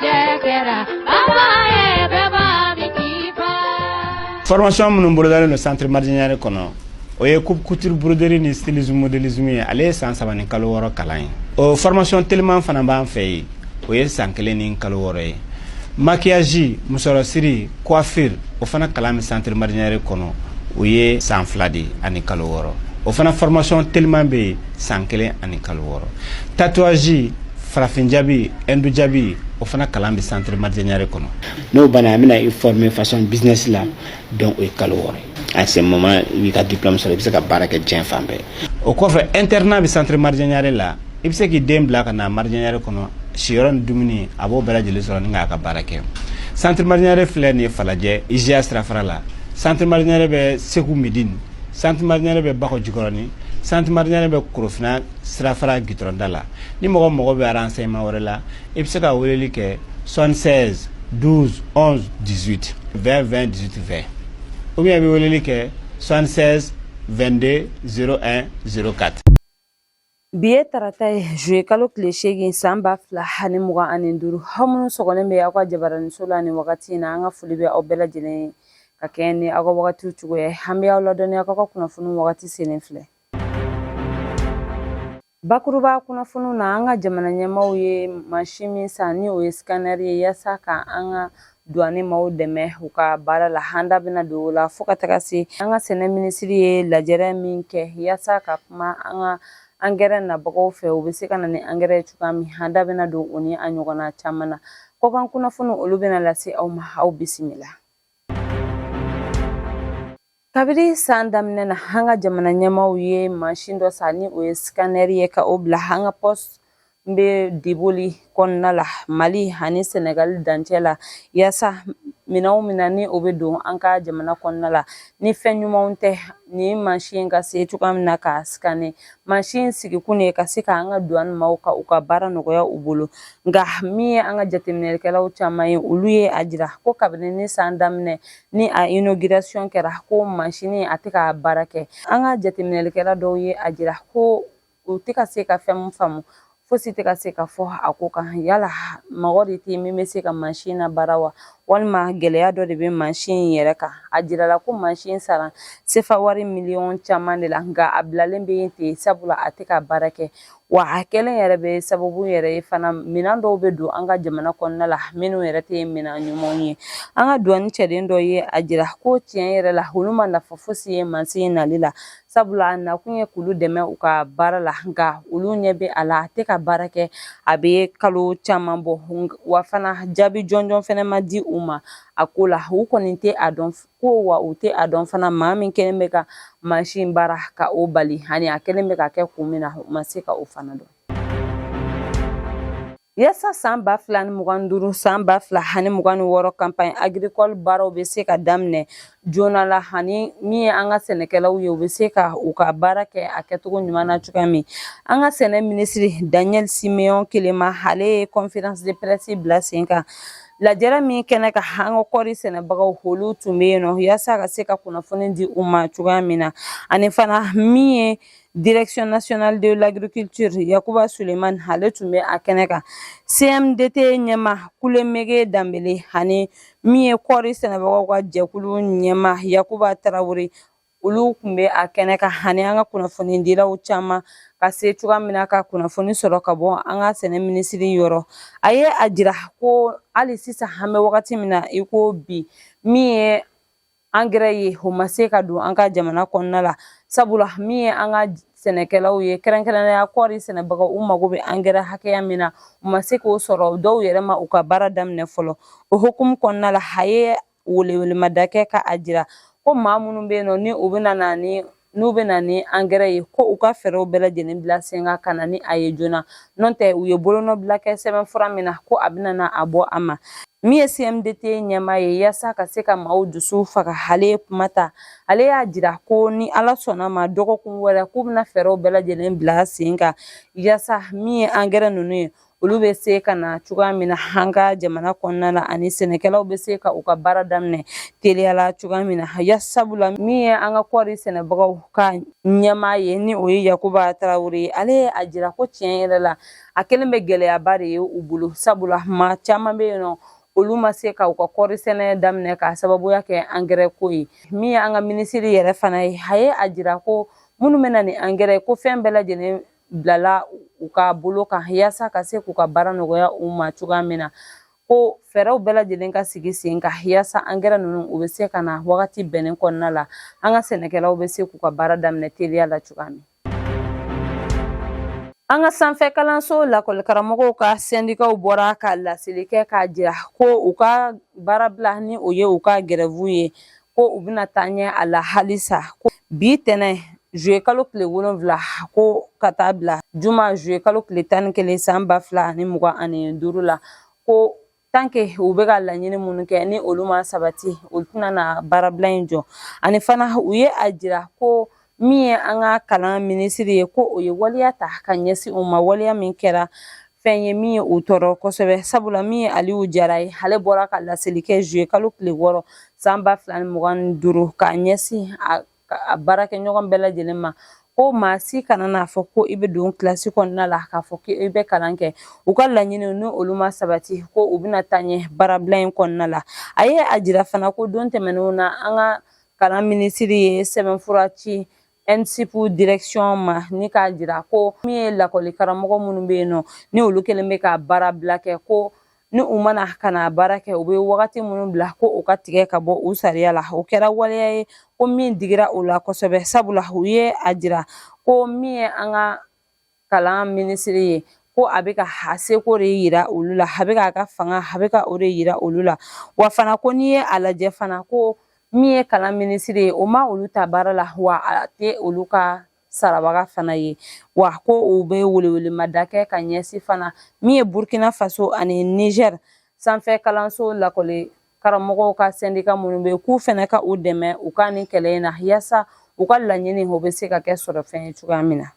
jɛ kɛra baba ye bɛɛ b'a min k'i fa. Formation minnu bolodalen don centre Mardian Niare kɔnɔ, o ye coupe couture, broderie ni stylisme, modélisme ye. Ale ye san 3 ni kalo 6 kalan ye. O formation teliman fana b'an fɛ yen, o ye san 1 ni kalo 6 ye. Maquillage, musɔrɔsiri, coiffure, o fana kalan bɛ centre Mardian Niare kɔnɔ, o ye san 2 de ani kalo 6. O fana formation teliman bɛ yen, san 1 ani kalo 6. Tatouage, farafin jabi, hindu jabi, o fana kalan bɛ centre Mardian Niare kɔnɔ. N'o banna, an bɛna i former façon business la. Donc o ye kalo 6 ye. À ce moment, i b'i ka diplôme sɔrɔ, i bɛ se ka baara kɛ diɲɛ fan bɛɛ. O kɔfɛ, internat bɛ centre Mardian Niare la. I bɛ se k'i den bila ka na Mardian Niare kɔnɔ, siyɔrɔ ni dumuni, a b'o bɛɛ lajɛlen sɔrɔ ni k'a ka baara kɛ. Centre Mardian Niare filɛ nin ye Falajɛ, IGA sirafara la. Centre Mardian Niare bɛ Segu Midine, centre Mardian Niare bɛ Bakɔ Jikɔrɔni, centre Mardian Niare bɛ Korofina sirafara gitɔrɔnda la. Ni mɔgɔ mago bɛ renseignement wɛrɛ la, i bɛ se ka weleli kɛ 76 12 11 18 20 20 18 20, ou bien i bɛ weleli kɛ 76 22 01 04. Bi ye tarata ye, zuye kalo tile 8, san 2025. Aw minnu sɔgɔlen bɛ aw ka jabaraniso la nin wagati in na, an ka foli bɛ aw bɛɛ lajɛlen ye ka kɛɲɛ ni aw ka wagatiw cogoya ye. An bɛ aw ladɔnniya k'aw ka kunnafoni wagati selen filɛ. Bakuruba kunnafoniw na, an ka jamana ɲɛmaaw ye mansin min san, ni o ye scanner ye, yaasa ka an ka douane maaw dɛmɛ u ka baara la, an da bɛna don o la. Fo ka taga se an ka sɛnɛ minisiri ye lajɛrɛ min kɛ yaasa ka kuma an ka angɛrɛ nabagaw fɛ, u bɛ se ka na ni angɛrɛ ye cogoya min, an da bɛna don o ni a ɲɔgɔnna caman na. Kɔkan kunnafoni, olu bɛna lase aw ma. Aw bisimila. Kabini san daminɛ na, an ka jamana ɲɛmaaw ye mansin dɔ san, ni o ye scanner ye, ka o bila an ka poste bɛ Diboli kɔnɔna la, Mali ani Senegali dancɛ la, yaasa minɛn o minɛn ni o bɛ don an ka jamana kɔnɔna la, ni fɛn ɲumanw tɛ, nin mansin ka se cogoya min na k'a scanner. Mansin sigikun ye ka se k'an ka douane maaw ka u ka baara nɔgɔya u bolo. Nka min ye an ka jateminɛlikɛlaw caman ye, olu ye a jira ko kabini ni san daminɛ ni a inauguration kɛra, ko mansin a tɛ ka baara kɛ. An ka jateminɛlikɛla dɔw ye a jira ko u tɛ ka se ka fɛn min faamu, fosi tɛ ka se ka fɔ a ko kan. Yala mɔgɔ de tɛ min bɛ se ka mansin na baara wa, walima gɛlɛya dɔ de bɛ mansin in yɛrɛ kan? A jirala ko mansin sara sefa wari miliyɔn caman de la, nka a bilalen bɛ yen ten, sabula a tɛ ka baara kɛ. Wa a kɛlen yɛrɛ bɛ sababu yɛrɛ ye fana, minɛn dɔw bɛ don an ka jamana kɔnɔna la minnu yɛrɛ tɛ minɛn ɲumanw ye. An ka douane cɛden dɔ ye a jira ko tiɲɛ yɛrɛ la, olu ma nafa fosi ye mansin in nali la, sabula a nakun ye k'olu dɛmɛ u ka baara la, nka olu ɲɛ bɛ a la, a tɛ ka baara kɛ, a bɛ kalo caman bɔ. Wa fana, jaabi jɔnjɔn fana ma di u ma a ko la. U kɔni tɛ a dɔn ko wa u tɛ a dɔn fana maa min kɛlen bɛ ka mansin baara ka o bali, ani a kɛlen bɛ ka kɛ kun min na, u ma se ka o fana dɔn. Yaasa san 2025, san 2026 campagne agricole baaraw bɛ se ka daminɛ joona la, ani min ye an ka sɛnɛkɛlaw ye, u bɛ se ka u ka baara kɛ a kɛcogo ɲuman na cogoya min, an ka sɛnɛ minisiri Daniel Simeon Kelema, ale ye conférence de presse bila sen kan. Lajɛrɛ min kɛnɛ kan, an ka kɔɔri sɛnɛbagaw, olu tun bɛ yen nɔ yaasa ka se ka kunnafoni di u ma cogoya min na. Ani fana, min ye Direction nationale de l'agriculture, Yakuba Suleiman, ale tun bɛ a kɛnɛ kan. CMDT ɲɛma Kulemege Danbele, ani min ye kɔɔri sɛnɛbagaw ka jɛkulu ɲɛma Yakuba Tarawele, olu tun bɛ a kɛnɛ kan, ani an ka kunnafonidilaw caman, ka se cogoya min na ka kunnafoni sɔrɔ ka bɔ an ka sɛnɛ minisiri yɔrɔ. A ye a jira ko hali sisan, an bɛ wagati min na i ko bi, min ye angɛrɛ ye, o ma se ka don an ka jamana kɔnɔna la, sabula min ye an ka sɛnɛkɛlaw ye, kɛrɛnkɛrɛnnenya kɔɔri sɛnɛbagaw, u mago bɛ angɛrɛ hakɛya min na, u ma se k'o sɔrɔ. Dɔw yɛrɛ ma u ka baara daminɛ fɔlɔ. O hukumu kɔnɔna la, a ye welewelemada kɛ ka a jira ko maa minnu bɛ yen nɔ, ni u bɛ na ni n'u bɛ na ni angɛrɛ ye, ko u ka fɛɛrɛw bɛɛ lajɛlen bila sen kan ka na ni a ye joona. N'o tɛ, u ye bolonɔbila kɛ sɛbɛnfura min na, ko a bɛna na a bɔ a ma. Min ye CMDT ɲɛmaa ye, yaasa ka se ka maaw dusu faga, ale ye kuma ta. Ale y'a jira ko ni Ala sɔnna ma, dɔgɔkun wɛrɛ, k'u bɛna fɛɛrɛw bɛɛ lajɛlen bila sen kan yaasa min ye angɛrɛ ninnu ye, Olu bɛ se ka na cogoya min na an ka jamana kɔnɔna la, ani sɛnɛkɛlaw bɛ se ka u ka baara daminɛ teliya la cogoya min na. Ya sabula min ye an ka kɔɔri sɛnɛbagaw ka ɲɛmaa ye, ni o ye Yakuba Tarawele ye, ale ye a jira ko tiɲɛ yɛrɛ la, a kɛlen bɛ gɛlɛyaba de ye u bolo, sabula maa caman bɛ yen nɔ, olu ma se ka u ka kɔɔri sɛnɛ daminɛ k'a sababuya kɛ angɛrɛ ko ye. Min ye an ka minisiri yɛrɛ fana ye, a ye a jira ko minnu bɛ na ni angɛrɛ, ko fɛn bɛɛ lajɛlen bilala u ka bolo kan yaasa ka se k'u ka baara nɔgɔya u ma cogoya min na, ko fɛɛrɛw bɛɛ lajɛlen ka sigi sen kan yaasa angɛrɛ ninnu, u bɛ se ka na wagati bɛnnen kɔnɔna la, an ka sɛnɛkɛlaw bɛ se k'u ka baara daminɛ teliya la cogoya min. An ka sanfɛ kalanso lakɔlikaramɔgɔw ka sɛndikaw bɔra ka laseli kɛ k'a jira ko u ka baarabila, ni o ye u ka gɛrɛvu ye, ko u bɛna taa ɲɛ a la halisa, ko bi tɛnɛ zuye kalo tile 7, ko ka taa bila juma zuye kalo tile 11 san 2025 la, ko tant que u bɛ ka laɲini minnu kɛ, ni olu ma sabati, olu tɛna na baarabila in jɔ. Ani fana, u ye a jira ko min ye an ka kalan minisiri ye, ko o ye waleya ta ka ɲɛsin u ma, waleya min kɛra fɛn ye min ye u tɔɔrɔ kosɛbɛ, sabula min ye Aliyu Jara ye, ale bɔra ka laseli kɛ zuye kalo tile 6 san 2025 k'a ɲɛsin a baarakɛɲɔgɔn bɛɛ lajɛlen ma, ko maa si kana n'a fɔ ko i bɛ don kilasi kɔnɔna la k'a fɔ k'i bɛ kalan kɛ. U ka laɲini, ni olu ma sabati, ko u bɛna taa ɲɛ baarabila in kɔnɔna la. A ye a jira fana ko don tɛmɛnenw na, an ka kalan minisiri ye sɛbɛnfura ci ENSUP direction ma, ni k'a jira ko min ye lakɔli karamɔgɔ minnu bɛ yen nɔ, ni olu kɛlen bɛ ka baarabila kɛ, ko ni u mana ka na baara kɛ, u bɛ wagati minnu bila, ko u ka tigɛ ka bɔ u sariya la. O kɛra waleya ye ko min digira u la kosɛbɛ, sabula u ye a jira ko min ye an ka kalan minisiri ye, ko a bɛ ka a seko de yira olu la, a bɛ k'a ka fanga, a bɛ ka o de yira olu la. Wa fana, ko n'i ye a lajɛ fana, ko min ye kalan minisiri ye, o ma olu ta baara la, wa a tɛ olu ka sarabaga fana ye. Wa ko u bɛ welewelemada kɛ ka ɲɛsin fana min ye Burkina Faso ani Niger sanfɛ kalanso lakɔli karamɔgɔw ka sɛndika minnu bɛ, k'u fana ka u dɛmɛ u ka nin kɛlɛ in na, yaasa u ka laɲini, o bɛ se ka kɛ sɔrɔfɛn ye cogoya min na.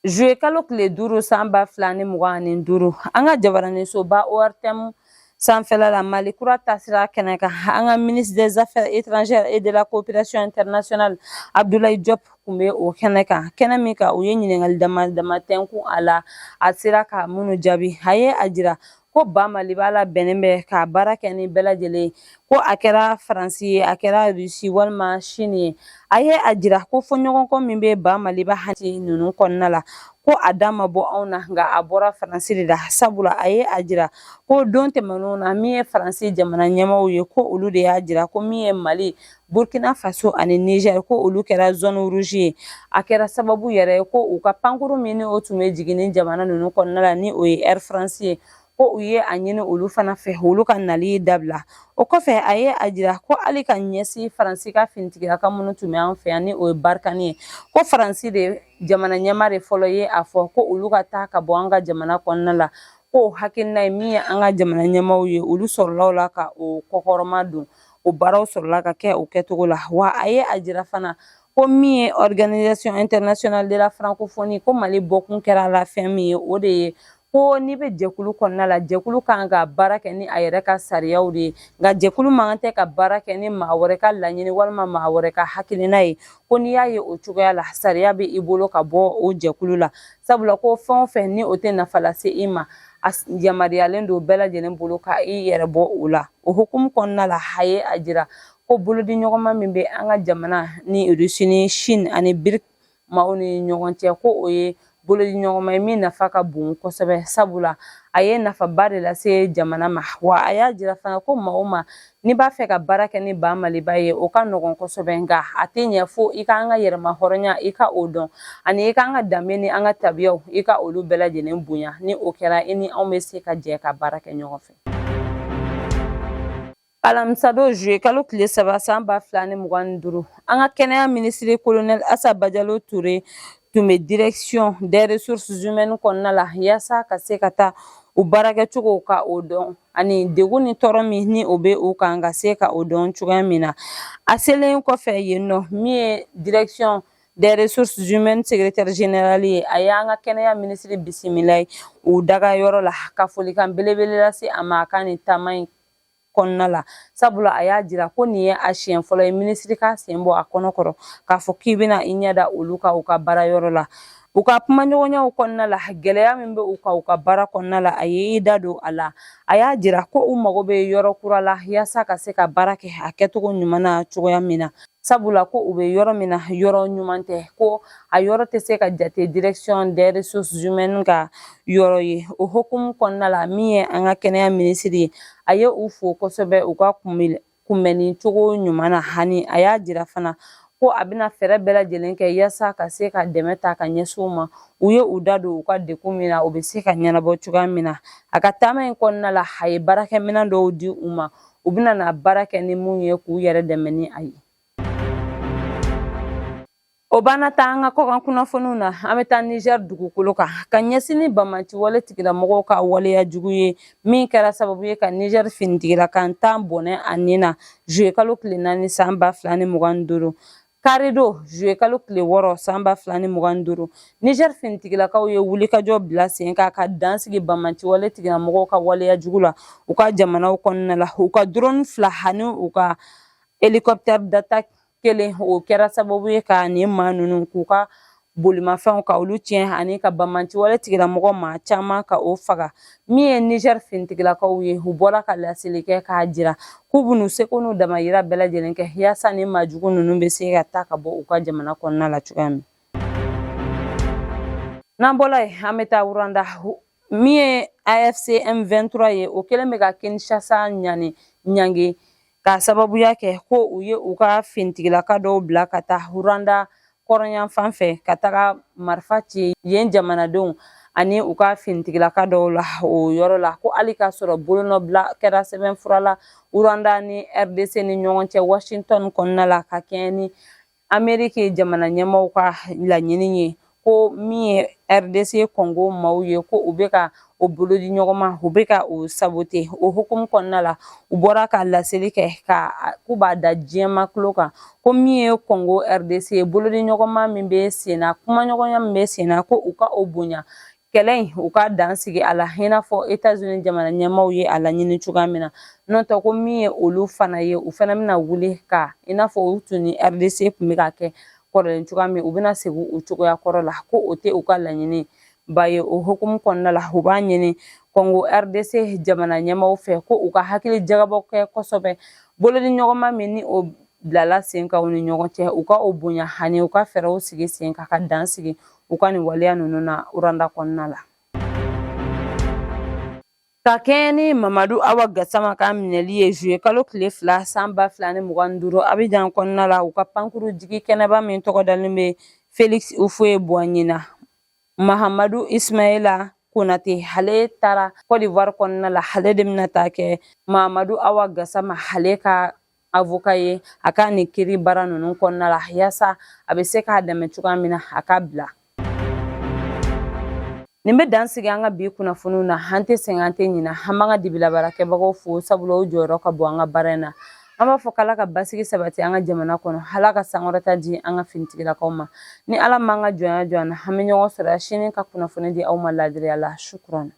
Zuye kalo tile 5 san 2025, an ka jabaraninsoba ORTM sanfɛla la, Mali kura tasira kɛnɛ kan, an ka ministre des Affaires étrangères et de la coopération internationale, Abdoulaye Diop, tun bɛ o kɛnɛ kan. Kɛnɛ min kan, u ye ɲininkali dama dama tɛnkun a la, a sera ka minnu jaabi. A ye a jira ko ba Maliba labɛnnen bɛ ka baara kɛ ni bɛɛ lajɛlen, ko a kɛra Faransi ye, a kɛra Rusi walima Chine ye. A ye a jira ko fɔɲɔgɔnkɔ min bɛ ba Maliba hati ninnu kɔnɔna la, ko a da ma bɔ anw na, nka a bɔra Faransi de la, sabula a ye a jira ko don tɛmɛnenw na, min ye Faransi jamana ɲɛmaaw ye, ko olu de y'a jira ko min ye Mali, Burkina Faso ani Niger, ko olu kɛra zone rouge ye. A kɛra sababu yɛrɛ ye ko u ka pankuru min, ni o tun bɛ jigin ni jamana ninnu kɔnɔna la, ni o ye Air France ye, ko u ye a ɲini olu fana fɛ, olu ka nali dabila. O kɔfɛ, a ye a jira ko hali ka ɲɛsin Faransi ka finitigilaka minnu tun bɛ an fɛ yan, ni o ye Barkhane ye, ko Faransi de jamana ɲɛmaa de fɔlɔ ye a fɔ ko olu ka taa ka bɔ an ka jamana kɔnɔna la, ko hakilina ye min ye an ka jamana ɲɛmaaw ye, olu sɔrɔla o la ka o kɔkɔrɔma don, o baaraw sɔrɔla ka kɛ o kɛcogo la. Wa a ye a jira fana ko min ye Organisation internationale de la francophonie, ko Mali bɔkun kɛra a la fɛn min ye, o de ye ko n'i bɛ jɛkulu kɔnɔna la, jɛkulu kan ka baara kɛ ni a yɛrɛ ka sariyaw de ye, nka jɛkulu man kan tɛ ka baara kɛ ni maa wɛrɛ ka laɲini walima maa wɛrɛ ka hakilina ye, ko n'i y'a ye o cogoya la, sariya bɛ i bolo ka bɔ o jɛkulu la, sabula ko fɛn o fɛn ni o tɛ nafa lase i ma, a yamaruyalen don bɛɛ lajɛlen bolo ka i yɛrɛ bɔ o la. O hukumu kɔnɔna la, a ye a jira ko bolodiɲɔgɔnma min bɛ an ka jamana ni Russie ni Chine ani BRICS maaw ni ɲɔgɔn cɛ, ko o ye bolodiɲɔgɔnma ye min nafa ka bon kosɛbɛ, sabula a ye nafaba de lase jamana ma. Wa a y'a jira fana ko maa o maa n'i b'a fɛ ka baara kɛ ni ba Maliba ye, o ka nɔgɔn kosɛbɛ, nka a tɛ ɲɛ fo i k'an ka yɛrɛma hɔrɔnya, i ka o dɔn, ani i k'an ka danbe ni an ka tabiyaw, i ka olu bɛɛ lajɛlen bonya. Ni o kɛra, i ni anw bɛ se ka jɛ ka baara kɛ ɲɔgɔn fɛ. Alamisadon juillet kalo tile 3 san 2025, an ka kɛnɛya minisiri colonel Asa Bajalo Ture tun bɛ direction des ressources humaines kɔnɔna la, yaasa ka se ka taa u baarakɛcogow ka o dɔn, ani degun ni tɔɔrɔ min ni o bɛ u kan, ka se ka o dɔn cogoya min na. A selen kɔfɛ yen nɔ, min ye direction des ressources humaines secrétaire général ye, a ye an ka kɛnɛya minisiri bisimila ye u dagayɔrɔ la, ka folikan belebele lase a ma a ka nin taama in kɔnɔna la, sabula a y'a jira ko nin ye a siɲɛ fɔlɔ ye minisiri ka sen bɔ a kɔnɔ kɔrɔ k'a fɔ k'i bɛna i ɲɛ da olu kan u ka baara yɔrɔ la. U ka kumaɲɔgɔnyaw kɔnɔna la, gɛlɛya min bɛ u kan u ka baara kɔnɔna la, a ye i da don a la. A y'a jira ko u mago bɛ yɔrɔ kura la yaasa ka se ka baara kɛ a kɛcogo ɲuman na cogoya min na, sabula ko u bɛ yɔrɔ min na, yɔrɔ ɲuman tɛ, ko a yɔrɔ tɛ se ka jate direction des ressources humaines ka yɔrɔ ye. O hukumu kɔnɔna la, min ye an ka kɛnɛya minisiri ye, a ye u fo kosɛbɛ u ka kunbɛnni cogo ɲuman na. Hani a y'a jira fana ko a bɛna fɛɛrɛ bɛɛ lajɛlen kɛ yaasa ka se ka dɛmɛ ta ka ɲɛsin u ma, u ye u da don u ka degun min na, o bɛ se ka ɲɛnabɔ cogoya min na. A ka taama in kɔnɔna la, a ye baarakɛminɛn dɔw di u ma, u bɛna na baara kɛ ni mun ye k'u yɛrɛ dɛmɛ ni a ye. O banna ta an ka kɔkan kunnafoniw na, an bɛ taa Niger dugukolo kan ka ɲɛsin ni banbaanciwale tigilamɔgɔw ka waleya jugu ye min kɛra sababu ye ka Niger finitigilaka 10 bɔnɛ a ni na juillet kalo tile 4 san 2025. Karidon juillet kalo tile 6 san 2025, Niger finitigilakaw ye wulikajɔ bila sen kan ka dan sigi banbaanciwale tigilamɔgɔw ka waleya jugu la u ka jamanaw kɔnɔna la. U ka drone 2 ani u ka hélicoptère d'attaque kelen, o kɛra sababu ye ka nin maa ninnu k'u ka bolimafɛnw ka olu tiɲɛ ani ka banbaanciwale tigilamɔgɔ maa caman ka o faga. Min ye Niger finitigilakaw ye, u bɔra ka laseli kɛ k'a jira k'u b'u seko n'u damayira bɛɛ lajɛlen kɛ yaasa nin maa jugu ninnu bɛ se ka taa ka bɔ u ka jamana kɔnɔna la cogoya min. N'an bɔla yen, an bɛ taa Rwanda. Min ye AFC M23 ye, o kɛlen bɛ ka Kinshasa ɲani ɲangi k'a sababuya kɛ ko u ye u ka finitigilaka dɔw bila ka taa Rwanda kɔrɔnyanfan fɛ ka taga marifa ci yen jamanadenw ani u ka finitigilaka dɔw la o yɔrɔ la, ko hali k'a sɔrɔ bolonɔbila kɛra sɛbɛnfura la Rwanda ni RDC ni ɲɔgɔn cɛ Washington kɔnɔna la, ka kɛɲɛ ni Ameriki jamana ɲɛmaaw ka laɲini ye, ko min ye RDC Congo maaw ye, ko u bɛ ka o bolo di ɲɔgɔn ma, u bɛ ka o saboter. O hukumu kɔnɔna la, u bɔra ka laseli kɛ ka k'u b'a da diɲɛmaa tulo kan ko min ye Congo RDC ye, bolo di ɲɔgɔn ma min bɛ sen na, kumaɲɔgɔnya min bɛ sen na, ko u ka o bonya, kɛlɛ in u ka dan sigi a la i n'a fɔ États-Unis jamana ɲɛmaaw ye a laɲini cogoya min na. N'o tɛ, ko min ye olu fana ye, u fana bɛna wuli ka i n'a fɔ u tun ni RDC tun bɛ ka kɛ kɔrɔlen cogoya min, u bɛna segin u cogoya kɔrɔ la, ko o tɛ u ka laɲini ba ye. O hukumu kɔnɔna la, u b'a ɲini Congo RDC jamana ɲɛmaaw fɛ ko u ka hakili jagabɔ kɛ kosɛbɛ, bolodi ɲɔgɔnma min ni o bilala sen kan u ni ɲɔgɔn cɛ, u ka o bonya ani u ka fɛɛrɛw sigi sen kan ka dan sigi u ka nin waleya ninnu na Rwanda kɔnɔna la. Ka kɛɲɛ ni Mamadu Awa Gasama ka minɛli ye juillet kalo tile 2 san 2025 Abidjan kɔnɔna la, u ka pankuru jigi kɛnɛba min tɔgɔ dalen bɛ Felix Houphouët Boigny na, Mahamadu Ismaila Konate, ale taara Côte d'Ivoire kɔnɔna la, ale de bɛna taa kɛ Mamadu Awa Gasama ale ka avocat ye a ka nin kiri baara ninnu kɔnɔna la, yaasa a bɛ se k'a dɛmɛ cogoya min na a ka bila. Nin bɛ dan sigi an ka bi kunnafoniw na. An tɛ sɛgɛn, an tɛ ɲina, an b'an ka dibilabaarakɛbagaw fo, sabula u jɔyɔrɔ ka bon an ka baara in na. An b'a fɔ k'Ala ka basigi sabati an ka jamana kɔnɔ, Ala ka sankɔrɔta di an ka finitigilakaw ma. Ni Ala m'an ka jɔnya jɔ an na, an bɛ ɲɔgɔn sɔrɔ sini ka kunnafoni di aw ma laadiriya la. Shukuran.